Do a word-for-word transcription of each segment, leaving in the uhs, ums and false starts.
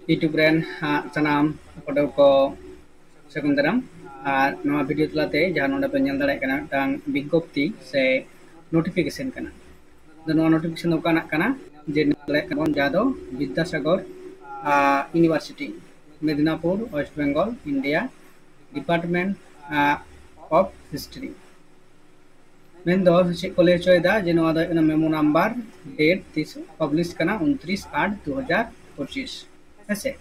YouTube ᱨᱮᱱ ᱦᱟᱸᱜ ᱥᱟᱱᱟᱢ ᱯᱟᱹᱴᱷᱩᱣᱟᱹ ᱠᱚ ᱥᱟᱹᱜᱩᱱ ᱫᱟᱨᱟᱢ᱾ ᱟᱨ ᱱᱚᱣᱟ ᱵᱷᱤᱰᱤᱭᱳ ᱛᱟᱞᱟᱛᱮ ᱡᱟᱦᱟᱸ ᱱᱚᱰᱮ ᱯᱮ ᱧᱮᱞ ᱫᱟᱲᱮᱭᱟᱜ ᱠᱟᱱᱟ, ᱢᱤᱫᱴᱟᱝ ᱵᱤᱜᱽᱜᱚᱯᱛᱤ ᱥᱮ ᱱᱳᱴᱤᱯᱷᱤᱠᱮᱥᱚᱱ ᱠᱟᱱᱟ᱾ ᱟᱫᱚ ᱱᱚᱣᱟ ᱱᱳᱴᱤᱯᱷᱤᱠᱮᱥᱚᱱ ᱫᱚ ᱚᱠᱟᱱᱟᱜ ᱠᱟᱱᱟ? ᱡᱮ ᱧᱮᱞ ᱫᱟᱲᱮᱭᱟᱜ ᱠᱟᱱᱟ ᱵᱚᱱ, ᱡᱟᱦᱟᱸ ᱫᱚ Vidyasagar university, Medinipur, west Bengal, India, department of history. ᱢᱮᱱᱫᱚ ᱪᱮᱫ ᱠᱚ ᱞᱟᱹᱭ ᱦᱚᱪᱚᱭᱮᱫᱟ, ᱡᱮ ᱱᱚᱣᱟ ᱫᱚ ᱦᱩᱭᱩᱜ ᱠᱟᱱᱟ ᱢᱮᱢᱳ ᱱᱟᱢᱵᱟᱨ, ᱰᱮᱴ ᱛᱤᱥ ᱯᱟᱵᱽᱞᱤᱥ ᱠᱟᱱᱟ, ᱩᱱᱛᱨᱤᱥ ᱟᱴ ᱫᱩ ᱦᱟᱡᱟᱨ ᱯᱚᱸᱪᱤᱥ᱾ ᱦᱮᱸᱥᱮ?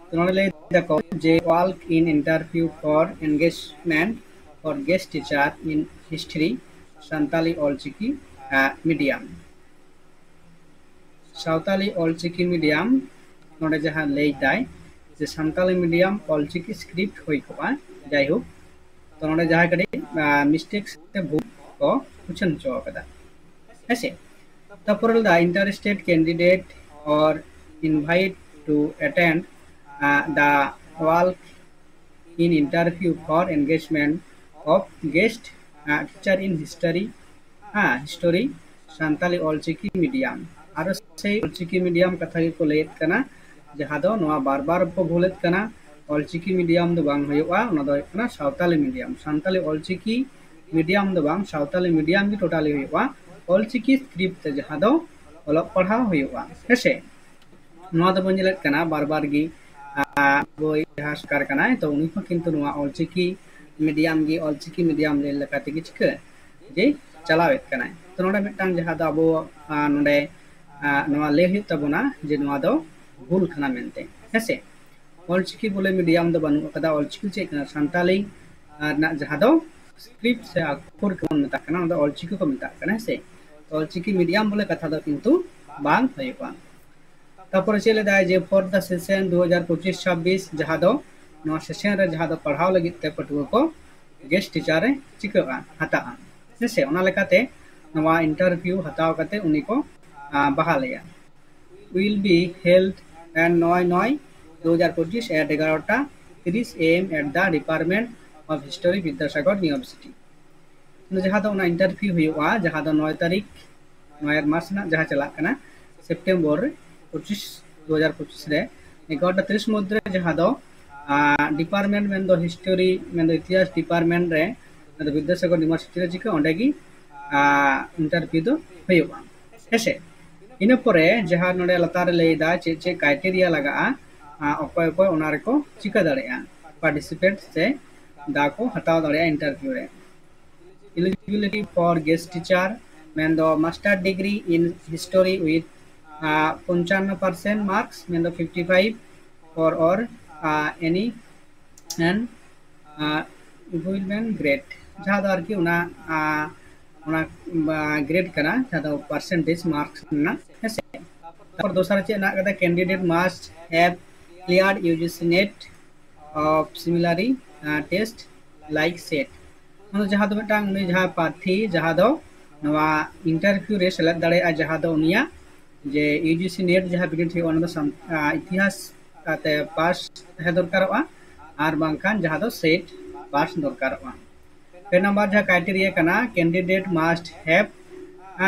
ᱛᱚ ᱱᱚᱰᱮ ᱞᱟᱹᱭ ᱫᱟᱠᱚ ᱡᱮ, walk in interview for engagement for guest teacher in history, Santali Ol Chiki medium. Santali Ol Chiki medium, ᱱᱚᱰᱮ ᱡᱟᱦᱟᱸ ᱞᱟᱹᱭ ᱫᱟᱭ ᱡᱮ ᱥᱟᱱᱛᱟᱞᱤ ᱢᱤᱰᱤᱭᱟᱢ ᱚᱞᱪᱤᱠᱤ ᱥᱠᱨᱤᱯᱴ ᱦᱩᱭ ᱠᱚᱜᱼᱟ, ᱡᱟᱭᱦᱳᱠ, ᱛᱚ ᱱᱚᱰᱮ ᱡᱟᱦᱟᱸ ᱠᱟᱹᱴᱤᱡ ᱢᱤᱥᱴᱮᱠ ᱥᱮ ᱵᱷᱩᱞ ᱠᱚ ᱩᱪᱷᱟᱹᱱ ᱦᱚᱪᱚ ᱟᱠᱟᱫᱟ᱾ ᱦᱮᱸᱥᱮ? ᱛᱟᱨᱯᱚᱨᱮ ᱞᱟᱹᱭ ᱫᱟ, interested candidate or invite to attend the walk in interview for engagement of guest teacher in history, ᱦᱮᱸ, ᱦᱤᱥᱴᱳᱨᱤ, ᱥᱟᱱᱛᱟᱞᱤ ᱚᱞᱪᱤᱠᱤ ᱢᱤᱰᱤᱭᱟᱢ᱾ ᱟᱨᱚ ᱥᱮᱭ ᱚᱞᱪᱤᱠᱤ ᱢᱤᱰᱤᱭᱟᱢ ᱠᱟᱛᱷᱟ ᱜᱮᱠᱚ ᱞᱟᱹᱭᱮᱫ ᱠᱟᱱᱟ, ᱡᱟᱦᱟᱸ ᱫᱚ ᱱᱚᱣᱟ ᱵᱟᱨ ᱵᱟᱨ ᱠᱚ ᱵᱷᱩᱞᱮᱫ ᱠᱟᱱᱟ᱾ ᱚᱞᱪᱤᱠᱤ ᱢᱤᱰᱤᱭᱟᱢ ᱫᱚ ᱵᱟᱝ ᱦᱩᱭᱩᱜᱼᱟ, ᱚᱱᱟ ᱫᱚ ᱦᱩᱭᱩᱜ ᱠᱟᱱᱟ ᱥᱟᱶᱛᱟᱞᱤ ᱢᱤᱰᱤᱭᱟᱢ᱾ ᱥᱟᱱᱛᱟᱞᱤ ᱚᱞᱪᱤᱠᱤ ᱢᱤᱰᱤᱭᱟᱢ ᱫᱚ ᱵᱟᱝ, ᱥᱟᱶᱛᱟᱞᱤ ᱢᱤᱰᱤᱭᱟᱢ ᱜᱮ ᱴᱳᱴᱟᱞᱤ ᱦᱩᱭᱩᱜᱼᱟ, ᱚᱞᱪᱤᱠᱤ ᱥᱠᱨᱤᱯᱴ ᱛᱮ ᱡᱟᱦᱟᱸ ᱫᱚ ᱚᱞᱚᱜ ᱯᱟᱲᱦᱟᱣ ᱦᱩᱭᱩᱜᱼᱟ᱾ ᱦᱮᱸᱥᱮ? ᱱᱚᱣᱟ ᱫᱚᱵᱚᱱ ᱧᱮᱞᱮᱫ ᱠᱟᱱᱟ ᱵᱟᱨ ᱵᱟᱨ ᱜᱮ, ᱟᱵᱚᱭᱤᱡ ᱡᱟᱦᱟᱸ ᱥᱚᱨᱠᱟᱨ ᱠᱟᱱᱟᱭ, ᱛᱚ ᱩᱱᱤ ᱦᱚᱸ ᱠᱤᱱᱛᱩ ᱱᱚᱣᱟ ᱚᱞᱪᱤᱠᱤ ᱢᱤᱰᱤᱭᱟᱢ ᱜᱮ, ᱚᱞᱪᱤᱠᱤ ᱢᱤᱰᱤᱭᱟᱢ ᱞᱮᱠᱟ ᱛᱮᱜᱮ ᱪᱤᱠᱟᱹ ᱡᱮ ᱪᱟᱞᱟᱣᱮᱫ ᱠᱟᱱᱟᱭ᱾ ᱛᱚ ᱱᱚᱰᱮ ᱢᱤᱫᱴᱟᱝ ᱡᱟᱦᱟᱸ ᱫᱚ ᱟᱵᱚ ᱱᱚᱰᱮ ᱱᱚᱣᱟ ᱞᱟᱹᱭ ᱦᱩᱭᱩᱜ ᱛᱟᱵᱚᱱᱟ ᱡᱮ ᱱᱚᱣᱟ ᱫᱚ ᱵᱷᱩᱞ ᱠᱟᱱᱟ ᱢᱮᱱᱛᱮ᱾ ᱦᱮᱸᱥᱮ? ᱚᱞᱪᱤᱠᱤ ᱵᱚᱞᱮ ᱢᱤᱰᱤᱭᱟᱢ ᱫᱚ ᱵᱟᱹᱱᱩᱜ ᱟᱠᱟᱫᱟ᱾ ᱚᱞᱪᱤᱠᱤ ᱪᱮᱫ ᱠᱟᱱᱟ? ᱥᱟᱱᱛᱟᱞᱤ ᱨᱮᱱᱟᱜ ᱡᱟᱦᱟᱸ ᱫᱚ ᱥᱠᱨᱤᱯᱴ ᱥᱮ ᱟᱠᱷᱚᱨ ᱠᱚᱵᱚᱱ ᱢᱮᱛᱟᱜ ᱠᱟᱱᱟ, ᱚᱱᱟ ᱫᱚ ᱚᱞᱪᱤᱠᱤ ᱠᱚ ᱢᱮᱛᱟᱜ ᱠᱟᱱᱟ᱾ ᱦᱮᱸᱥᱮ? ᱚᱞᱪᱤᱠᱤ ᱢᱤᱰᱤᱭᱟᱢ ᱵᱚᱞᱮ ᱠᱟᱛᱷᱟ ᱫᱚ ᱠᱤᱱᱛᱩ ᱵᱟᱝ ᱦᱩᱭᱩᱜᱼᱟ᱾ ᱛᱟᱨᱯᱚᱨᱮ ᱪᱮᱫ ᱞᱮᱫᱟᱭ ᱡᱮ, for the session ᱫᱩ ᱦᱟᱡᱟᱨ ᱯᱚᱸᱪᱤᱥ ᱪᱷᱟᱵᱵᱤᱥ, ᱡᱟᱦᱟᱸ ᱫᱚ ᱱᱚᱣᱟ ᱥᱮᱥᱚᱱ ᱨᱮ ᱡᱟᱦᱟᱸ ᱫᱚ ᱯᱟᱲᱦᱟᱣ ᱞᱟᱹᱜᱤᱫ ᱛᱮ ᱯᱟᱹᱴᱷᱩᱣᱟᱹ ᱠᱚ ᱜᱮᱥᱴ ᱴᱤᱪᱟᱨ ᱮ ᱪᱤᱠᱟᱹᱜᱼᱟ, ᱦᱟᱛᱟᱜᱼᱟ᱾ ᱦᱮᱸᱥᱮ? ᱚᱱᱟ ᱞᱮᱠᱟᱛᱮ ᱱᱚᱣᱟ ᱤᱱᱴᱟᱨᱵᱷᱤᱭᱩ ᱦᱟᱛᱟᱣ ᱠᱟᱛᱮ ᱩᱱᱤ ᱠᱚ ᱵᱟᱦᱟᱞᱮᱭᱟ᱾ Will be held at ᱱᱚᱭ ᱱᱚᱭ ᱫᱩ ᱦᱟᱡᱟᱨ ᱯᱚᱸᱪᱤᱥ at ᱮᱜᱟᱨᱚᱴᱟ ᱛᱤᱨᱤᱥ A M at the Department of History, Vidyasagar University᱾ ᱡᱟᱦᱟᱸ ᱫᱚ ᱚᱱᱟ ᱤᱱᱴᱟᱨᱵᱷᱤᱭᱩ ᱦᱩᱭᱩᱜᱼᱟ, ᱡᱟᱦᱟᱸ ᱫᱚ ᱱᱚᱭ ᱛᱟᱹᱨᱤᱠᱷ, ᱱᱚᱭ ᱢᱟᱥ ᱨᱮᱱᱟᱜ ᱡᱟᱦᱟᱸ ᱪᱟᱞᱟᱜ ᱠᱟᱱᱟ, ᱥᱮᱯᱴᱮᱢᱵᱚᱨ ᱯᱚᱸᱪᱤᱥ ᱫᱩ ᱦᱟᱡᱟᱨ ᱯᱚᱸᱪᱤᱥ ᱨᱮ ᱮᱜᱟᱨᱚᱴᱟ ᱛᱤᱨᱤᱥ ᱢᱚᱫᱽᱫᱷᱮ ᱨᱮ ᱡᱟᱦᱟᱸ ᱫᱚ ᱰᱤᱯᱟᱨᱴᱢᱮᱱᱴ ᱢᱮᱱᱫᱚ ᱦᱤᱥᱴᱳᱨᱤ ᱢᱮᱱᱫᱚ ᱤᱛᱤᱦᱟᱥ ᱰᱤᱯᱟᱨᱴᱢᱮᱱᱴ ᱨᱮ ᱵᱤᱫᱽᱫᱟᱥᱟᱜᱚᱨ ᱤᱭᱩᱱᱤᱵᱷᱟᱨᱥᱤᱴᱤ ᱨᱮ ᱪᱤᱠᱟᱹ ᱚᱸᱰᱮ ᱜᱮ ᱤᱱᱴᱟᱨᱵᱷᱤᱭᱩ ᱫᱚ ᱦᱩᱭᱩᱜᱼᱟ᱾ ᱦᱮᱸᱥᱮ? ᱤᱱᱟᱹ ᱯᱚᱨᱮ ᱡᱟᱦᱟᱸ ᱱᱚᱰᱮ ᱞᱟᱛᱟᱨ ᱨᱮ ᱞᱟᱹᱭᱫᱟ ᱪᱮᱫ ᱪᱮᱫ ᱠᱨᱟᱭᱴᱮᱨᱤᱭᱟ ᱞᱟᱜᱟᱜᱼᱟ, ᱚᱠᱚᱭ ᱚᱠᱚᱭ ᱚᱱᱟ ᱨᱮᱠᱚ ᱪᱤᱠᱟᱹ ᱫᱟᱲᱮᱭᱟᱜᱼᱟ, ᱯᱟᱨᱴᱤᱥᱤᱯᱮᱴ ᱥᱮ ᱫᱟᱣ ᱠᱚ ᱦᱟᱛᱟᱣ ᱫᱟᱲᱮᱭᱟᱜᱼᱟ ᱤᱱᱴᱟᱨᱵᱷᱤᱭᱩ ᱨᱮ᱾ Eligibility for guest teacher ᱢᱮᱱᱫᱚ master degree in history with ᱯᱚᱧᱪᱟᱱᱱᱚ percent marks ᱢᱮᱱᱫᱚ fifty five for or any and equivalent grade, ᱡᱟᱦᱟᱸ ᱫᱚ ᱟᱨᱠᱤ ᱚᱱᱟ ᱚᱱᱟ ᱜᱨᱮᱰ ᱠᱟᱱᱟ, ᱡᱟᱦᱟᱸ ᱫᱚ ᱯᱟᱨᱥᱮᱱᱴᱮᱡᱽ ᱢᱟᱨᱠᱥ ᱨᱮᱱᱟᱜ᱾ ᱦᱮᱸᱥᱮ? ᱛᱟᱨᱯᱚᱨ ᱫᱚᱥᱟᱨ ᱪᱮᱫ ᱦᱮᱱᱟᱜ ᱠᱟᱫᱟ? Candidate must have cleared U G C NET of similarly test like set. ᱚᱱᱟ ᱡᱟᱦᱟᱸ ᱫᱚ ᱢᱤᱫᱴᱟᱝ ᱩᱱᱤ ᱡᱟᱦᱟᱸ ᱯᱨᱟᱨᱛᱷᱤ ᱡᱟᱦᱟᱸ ᱫᱚ ᱱᱚᱣᱟ ᱤᱱᱴᱟᱨᱵᱷᱤᱭᱩ ᱨᱮ ᱥᱮᱞᱮᱫ ᱫᱟᱲᱮᱭᱟᱜᱼᱟ, ᱡᱟᱦᱟᱸ ᱫᱚ ᱩᱱᱤᱭᱟᱜ ᱡᱮ U G C NET ᱡᱟᱦᱟᱸ ᱵᱤᱱᱤᱰ ᱦᱩᱭᱩᱜᱼᱟ ᱚᱱᱟ ᱫᱚ ᱤᱛᱤᱦᱟᱥ ᱛᱮ ᱯᱟᱥ ᱛᱟᱦᱮᱸ ᱫᱚᱨᱠᱟᱨᱚᱜᱼᱟ, ᱟᱨ ᱵᱟᱝᱠᱷᱟᱱ ᱡᱟᱦᱟᱸ ᱫᱚ ᱥᱮᱴ ᱯᱟᱥ ᱫᱚᱨᱠᱟᱨᱚᱜᱼᱟ᱾ ᱯᱮ ᱱᱟᱢᱵᱟᱨ ᱡᱟᱦᱟᱸ ᱠᱨᱟᱭᱴᱮᱨᱤᱭᱟ ᱠᱟᱱᱟ, candidate must have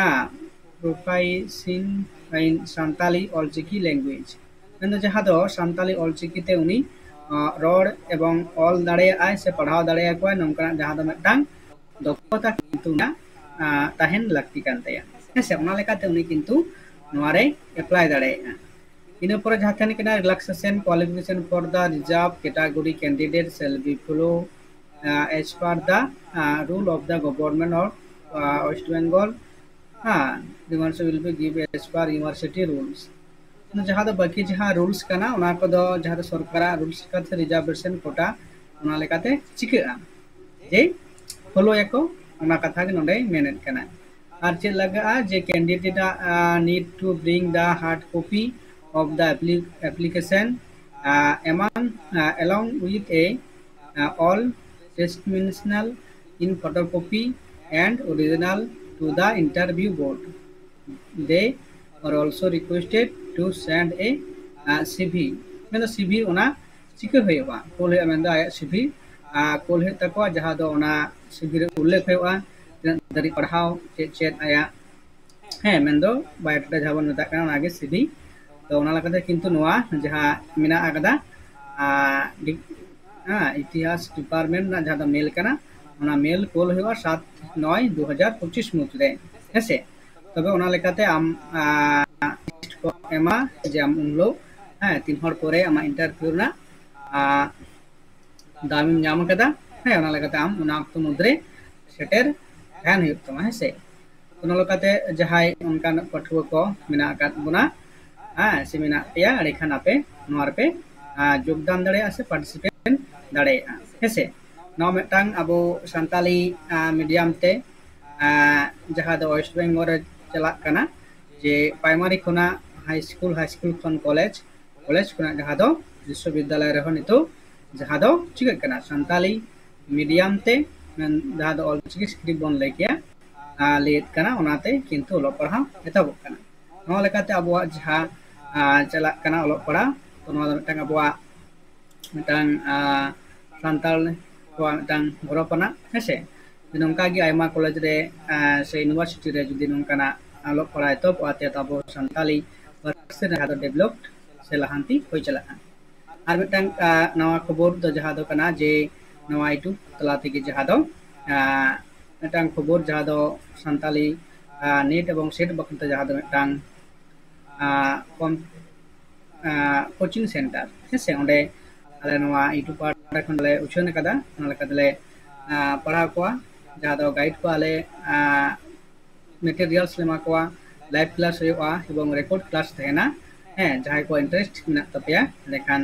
proficiency in Santali Ol Chiki language, ᱢᱮᱱᱫᱚ ᱡᱟᱦᱟᱸ ᱫᱚ ᱥᱟᱱᱛᱟᱞᱤ ᱚᱞᱪᱤᱠᱤ ᱛᱮ ᱩᱱᱤ ᱨᱚᱲ ᱮᱵᱚᱝ ᱚᱞ ᱫᱟᱲᱮᱭᱟᱜᱼᱟᱭ ᱥᱮ ᱯᱟᱲᱦᱟᱣ ᱫᱟᱲᱮᱭᱟᱠᱚᱣᱟᱭ, ᱱᱚᱝᱠᱟᱱᱟᱜ ᱡᱟᱦᱟᱸ ᱫᱚ ᱢᱤᱫᱴᱟᱝ ᱫᱚᱠᱷᱚᱛᱟ ᱠᱤᱱᱛᱩ ᱩᱱᱤᱭᱟᱜ ᱛᱟᱦᱮᱱ ᱞᱟᱹᱠᱛᱤ ᱠᱟᱱ ᱛᱟᱭᱟ᱾ ᱦᱮᱸᱥᱮ? ᱚᱱᱟ ᱞᱮᱠᱟᱛᱮ ᱩᱱᱤ ᱠᱤᱱᱛᱩ ᱱᱚᱣᱟ ᱨᱮ ᱮᱯᱞᱟᱭ ᱫᱟᱲᱮᱭᱟᱜᱼᱟ᱾ ᱤᱱᱟᱹ ᱯᱚᱨᱮ ᱡᱟᱦᱟᱸ ᱛᱟᱦᱮᱱ ᱠᱟᱱᱟ, relaxation qualification for the reserved category candidate shall be follow as per the rule of the Government of West Bengal. Higher will be give as per university rules. ᱡᱟᱦᱟᱸ ᱫᱚ ᱵᱟᱹᱠᱤ ᱡᱟᱦᱟᱸ ᱨᱩᱞᱥ ᱠᱟᱱᱟ ᱚᱱᱟ ᱠᱚᱫᱚ ᱡᱟᱦᱟᱸ ᱫᱚ ᱥᱚᱨᱠᱟᱨᱟᱜ ᱨᱩᱞᱥ ᱞᱮᱠᱟᱛᱮ ᱨᱤᱡᱟᱨᱵᱷᱮᱥᱚᱱ ᱠᱳᱴᱟ ᱚᱱᱟ ᱞᱮᱠᱟᱛᱮ ᱪᱤᱠᱟᱹᱜᱼᱟ ᱡᱮ ᱯᱷᱚᱞᱳᱭᱟᱠᱚ, ᱚᱱᱟ ᱠᱟᱛᱷᱟ ᱜᱮ ᱱᱚᱰᱮ ᱢᱮᱱᱮᱫ ᱠᱟᱱᱟ᱾ ᱟᱨ ᱪᱮᱫ ᱞᱟᱜᱟᱜᱼᱟ ᱡᱮ candidate need to bring the hard copy of the application among along with a all testimonial in photocopy and original to the interview board. They are also requested to send a C V. ᱢᱮᱱᱫᱚ C V ᱚᱱᱟ ᱪᱤᱠᱟᱹ ᱦᱩᱭᱩᱜᱼᱟ, ᱠᱳᱞ ᱦᱩᱭᱩᱜᱼᱟ, ᱢᱮᱱᱫᱚ ᱟᱭᱟᱜ C V ᱠᱳᱞ ᱦᱩᱭᱩᱜ ᱛᱟᱠᱚᱣᱟ, ᱡᱟᱦᱟᱸ ᱫᱚ ᱚᱱᱟ C V ᱨᱮ ᱩᱞᱞᱮᱠᱷ ᱦᱩᱭᱩᱜᱼᱟ ᱛᱤᱱᱟᱹᱜ ᱫᱷᱟᱹᱨᱤᱡ ᱯᱟᱲᱦᱟᱣ, ᱪᱮᱫ ᱪᱮᱫ ᱟᱭᱟᱜ, ᱦᱮᱸ, ᱢᱮᱱᱫᱚ biodata ᱡᱟᱦᱟᱸ ᱵᱚᱱ ᱢᱮᱛᱟᱜ ᱠᱟᱱᱟ ᱚᱱᱟᱜᱮ C V᱾ ᱛᱚ ᱚᱱᱟ ᱞᱮᱠᱟᱛᱮ ᱠᱤᱱᱛᱩ ᱱᱚᱣᱟ ᱡᱟᱦᱟᱸ ᱢᱮᱱᱟᱜ ᱟᱠᱟᱫᱟ, ᱟᱨ ᱰᱤ-, ᱦᱮᱸ, ᱤᱛᱤᱦᱟᱥ ᱰᱤᱯᱟᱨᱴᱢᱮᱱᱴ ᱨᱮᱱᱟᱜ ᱡᱟᱦᱟᱸ ᱫᱚ ᱢᱮᱞ ᱠᱟᱱᱟ, ᱚᱱᱟ ᱢᱮᱞ ᱠᱳᱞ ᱦᱩᱭᱩᱜᱼᱟ ᱥᱟᱛ ᱱᱚᱭ ᱫᱩ ᱦᱟᱡᱟᱨ ᱯᱚᱸᱪᱤᱥ ᱢᱩᱫᱽᱨᱮ, ᱦᱮᱸᱥᱮ᱾ ᱛᱚᱵᱮ ᱚᱱᱟ ᱞᱮᱠᱟᱛᱮ ᱟᱢ, ᱟᱨ, ᱞᱤᱥᱴ ᱠᱚ ᱮᱢᱟ ᱡᱮ ᱟᱢ ᱩᱱ ᱦᱤᱞᱳᱜ, ᱦᱮᱸ, ᱛᱤᱱ ᱦᱚᱲ ᱯᱚᱨᱮ ᱟᱢᱟᱜ ᱤᱱᱴᱟᱨᱵᱷᱤᱭᱩ ᱨᱮᱱᱟᱜ, ᱟᱨ, ᱫᱟᱣ ᱮᱢ ᱧᱟᱢ ᱟᱠᱟᱫᱟ, ᱦᱮᱸ, ᱚᱱᱟ ᱞᱮᱠᱟᱛᱮ ᱟᱢ ᱚᱱᱟ ᱚᱠᱛᱚ ᱢᱩᱫᱽᱨᱮ ᱥᱮᱴᱮᱨ ᱛᱟᱦᱮᱱ ᱦᱩᱭᱩᱜ ᱛᱟᱢᱟ, ᱦᱮᱸ ᱥᱮ᱾ ᱚᱱᱟ ᱞᱮᱠᱟᱛᱮ ᱡᱟᱦᱟᱸᱭ ᱚᱱᱠᱟᱱ ᱯᱟᱹᱴᱷᱩᱣᱟᱹ ᱠᱚ ᱢᱮᱱᱟᱜ ᱟᱠᱟᱫ ᱵᱚᱱᱟ, ᱦᱮᱸ, ᱥᱮ ᱢᱮᱱᱟᱜ ᱯᱮᱭᱟ, ᱮᱸᱰᱮᱠᱷᱟᱱ ᱟᱯᱮ ᱱᱚᱣᱟ ᱨᱮᱯᱮ, ᱟᱨ, ᱡᱳᱜᱽᱫᱟᱱ ᱫᱟᱲᱮᱭᱟᱜᱼᱟ ᱥᱮ ᱯᱟᱨᱴᱤᱥᱤᱯᱮᱴ ᱫᱟᱲᱮᱭᱟᱜᱼᱟ, ᱦᱮᱸ ᱥᱮ᱾ ᱱᱚᱣᱟ ᱢᱤᱫᱴᱟᱝ ᱟᱵᱚ ᱥᱟᱱᱛᱟᱞᱤ, ᱟᱨ, ᱢᱤᱰᱤᱭᱟᱢ ᱛᱮ, ᱟᱨ, ᱡᱟᱦᱟᱸ ᱫᱚ ᱳᱭᱮᱥᱴ ᱵᱮᱝᱜᱚᱞ ᱨᱮ ᱪᱟᱞᱟᱜ ᱠᱟᱱᱟ, ᱡᱮ ᱯᱨᱟᱭᱢᱟᱨᱤ ᱠᱷᱚᱱᱟᱜ ᱦᱟᱭ ᱥᱠᱩᱞ, ᱦᱟᱭ ᱥᱠᱩᱞ ᱠᱷᱚᱱ ᱠᱚᱞᱮᱡᱽ, ᱠᱚᱞᱮᱡᱽ ᱠᱷᱚᱱᱟᱜ ᱡᱟᱦᱟᱸ ᱫᱚ ᱵᱤᱥᱥᱚᱵᱤᱫᱽᱫᱟᱞᱚᱭ ᱨᱮᱦᱚᱸ ᱱᱤᱛᱚᱜ ᱡᱟᱦᱟᱸ ᱫᱚ ᱪᱤᱠᱟᱹᱜ ᱠᱟᱱᱟ, ᱥᱟᱱᱛᱟᱞᱤ ᱢᱤᱰᱤᱭᱟᱢ ᱛᱮ, ᱢᱮᱱ-, ᱡᱟᱦᱟᱸ ᱫᱚ ᱚᱞᱪᱤᱠᱤ ᱥᱠᱨᱤᱯᱴ ᱵᱚᱱ ᱞᱟᱹᱭ ᱠᱮᱭᱟ, ᱟᱨ ᱞᱟᱹᱭᱮᱫ ᱠᱟᱱᱟ, ᱚᱱᱟᱛᱮ ᱠᱤᱱᱛᱩ ᱚᱞᱚᱜ ᱯᱟᱲᱦᱟᱣ ᱮᱛᱚᱦᱚᱵᱚᱜ ᱠᱟᱱᱟ᱾ ᱱᱚᱣᱟ ᱞᱮᱠᱟᱛᱮ ᱟᱵᱚᱣᱟᱜ ᱡᱟᱦᱟᱸ, ᱟᱨ, ᱪᱟᱞᱟᱜ ᱠᱟᱱᱟ ᱚᱞᱚᱜ ᱯᱟᱲᱦᱟᱣ, ᱛᱚ ᱱᱚᱣᱟ ᱫᱚ ᱢᱤᱫᱴᱟᱝ ᱟᱵᱚᱣᱟᱜ ᱢᱤᱫᱴᱟᱝ, ᱟᱨ, ᱥᱟᱱᱛᱟᱲ ᱠᱚᱣᱟᱜ ᱢᱤᱫᱴᱟᱝ ᱜᱚᱨᱚᱵᱽ ᱟᱱᱟᱜ, ᱦᱮᱸ ᱥᱮ᱾ ᱱᱚᱝᱠᱟ ᱜᱮ ᱟᱭᱢᱟ ᱠᱚᱞᱮᱡᱽ ᱨᱮ, ᱟᱨ, ᱥᱮ ᱤᱭᱩᱱᱤᱵᱷᱟᱨᱥᱤᱴᱤ ᱨᱮ ᱡᱩᱫᱤ ᱱᱚᱝᱠᱟᱱᱟᱜ ᱚᱞᱚᱜ ᱯᱟᱲᱦᱟᱣ ᱮᱛᱚᱦᱚᱵᱚᱜᱼᱟ, ᱛᱮ ᱟᱵᱚ ᱥᱟᱱᱛᱟᱞᱤ ᱯᱟᱹᱨᱥᱤ ᱨᱮ ᱡᱟᱦᱟᱸ ᱫᱚ ᱰᱮᱵᱷᱞᱚᱯᱰ ᱥᱮ ᱞᱟᱦᱟᱱᱛᱤ ᱦᱩᱭ ᱪᱟᱞᱟᱜᱼᱟ᱾ ᱟᱨ ᱢᱤᱫᱴᱟᱝ, ᱟᱨ, ᱱᱟᱣᱟ ᱠᱷᱚᱵᱚᱨ ᱫᱚ ᱡᱟᱦᱟᱸ ᱫᱚ ᱠᱟᱱᱟ ᱡᱮ ᱱᱚᱣᱟ YouTube ᱛᱟᱞᱟ ᱛᱮᱜᱮ ᱡᱟᱦᱟᱸ ᱫᱚ, ᱟᱨ, ᱢᱤᱫᱴᱟᱝ ᱠᱷᱚᱵᱚᱨ ᱡᱟᱦᱟᱸ ᱫᱚ ᱥᱟᱱᱛᱟᱞᱤ, ᱟᱨ, ᱱᱮᱴ ᱮᱵᱚᱝ ᱥᱮᱴ ᱵᱟᱠᱷᱨᱟ ᱛᱮ ᱡᱟᱦᱟᱸ ᱫᱚ ᱢᱤᱫᱴᱟᱝ, ᱟᱨ, ᱠᱚᱢ-, ᱟᱨ, ᱠᱳᱪᱤᱝ ᱥᱮᱱᱴᱟᱨ, ᱦᱮᱸ ᱥᱮ, ᱚᱸᱰᱮ ᱟᱞᱮ ᱱᱚᱣᱟ YouTube ᱯᱟᱦᱴᱟ ᱠᱷᱚᱱ ᱞᱮ ᱩᱪᱷᱟᱹᱱ ᱟᱠᱟᱫᱟ, ᱚᱱᱟ ᱞᱮᱠᱟ ᱛᱮᱞᱮ, ᱟᱨ, ᱯᱟᱲᱦᱟᱣ ᱠᱚᱣᱟ, ᱡᱟᱦᱟᱸ ᱫᱚ ᱜᱟᱭᱤᱰ ᱠᱚᱣᱟ ᱞᱮ, ᱟᱨ, ᱢᱮᱴᱮᱨᱤᱭᱟᱞᱥ ᱞᱮ ᱮᱢᱟ ᱠᱚᱣᱟ, ᱞᱟᱭᱤᱵᱷ ᱠᱞᱟᱥ ᱦᱩᱭᱩᱜᱼᱟ ᱮᱵᱚᱝ ᱨᱮᱠᱚᱨᱰ ᱠᱞᱟᱥ ᱛᱟᱦᱮᱱᱟ᱾ ᱦᱮᱸ, ᱡᱟᱦᱟᱸᱭ ᱠᱚ ᱤᱱᱴᱟᱨᱮᱥᱴ ᱢᱮᱱᱟᱜ ᱛᱟᱯᱮᱭᱟ, ᱮᱸᱰᱮᱠᱷᱟᱱ,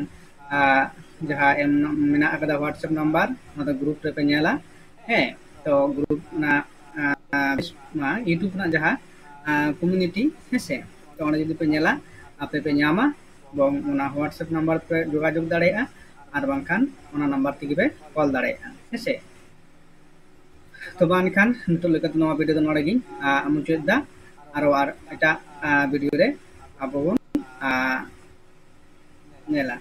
ᱟᱨ, ᱡᱟᱦᱟᱸ ᱮᱢ ᱢᱮᱱᱟᱜ ᱟᱠᱟᱫᱟ WhatsApp ᱱᱟᱢᱵᱟᱨ, ᱚᱱᱟ ᱫᱚ ᱜᱨᱩᱯ ᱨᱮᱯᱮ ᱧᱮᱞᱟ᱾ ᱦᱮᱸ, ᱛᱚ ᱜᱨᱩᱯ ᱚᱱᱟ, ᱟᱨ, ᱱᱚᱣᱟ YouTube ᱨᱮᱱᱟᱜ ᱡᱟᱦᱟᱸ, ᱟᱨ, ᱠᱚᱢᱤᱭᱩᱱᱤᱴᱤ, ᱦᱮᱸ ᱥᱮ, ᱛᱚ ᱚᱸᱰᱮ ᱡᱩᱫᱤ ᱯᱮ ᱧᱮᱞᱟ, ᱟᱯᱮ ᱯᱮ ᱧᱟᱢᱟ ᱮᱵᱚᱝ ᱚᱱᱟ WhatsApp ᱱᱟᱢᱵᱟᱨ ᱯᱮ ᱡᱳᱜᱟᱡᱳᱜᱽ ᱫᱟᱲᱮᱭᱟᱜᱼᱟ, ᱟᱨ ᱵᱟᱝᱠᱷᱟᱱ ᱚᱱᱟ ᱱᱟᱢᱵᱟᱨ ᱛᱮᱜᱮ ᱯᱮ ᱠᱚᱞ ᱫᱟᱲᱮᱭᱟᱜᱼᱟ, ᱦᱮᱸ ᱥᱮ᱾ ᱛᱚ ᱢᱟ ᱮᱱᱠᱷᱟᱱ ᱱᱤᱛᱚᱜ ᱞᱮᱠᱟᱛᱮ ᱱᱚᱣᱟ ᱵᱷᱤᱰᱤᱭᱳ ᱫᱚ ᱱᱚᱰᱮ ᱜᱤᱧ, ᱟᱨ, ᱢᱩᱪᱟᱹᱫ ᱮᱫᱟ᱾ ᱟᱨᱚ ᱟᱨ ᱮᱴᱟᱜ, ᱟᱨ, ᱵᱷᱤᱰᱤᱭᱳ ᱨᱮ ᱟᱵᱚ ᱵᱚᱱ, ᱟᱨ, ᱧᱮᱞᱟ᱾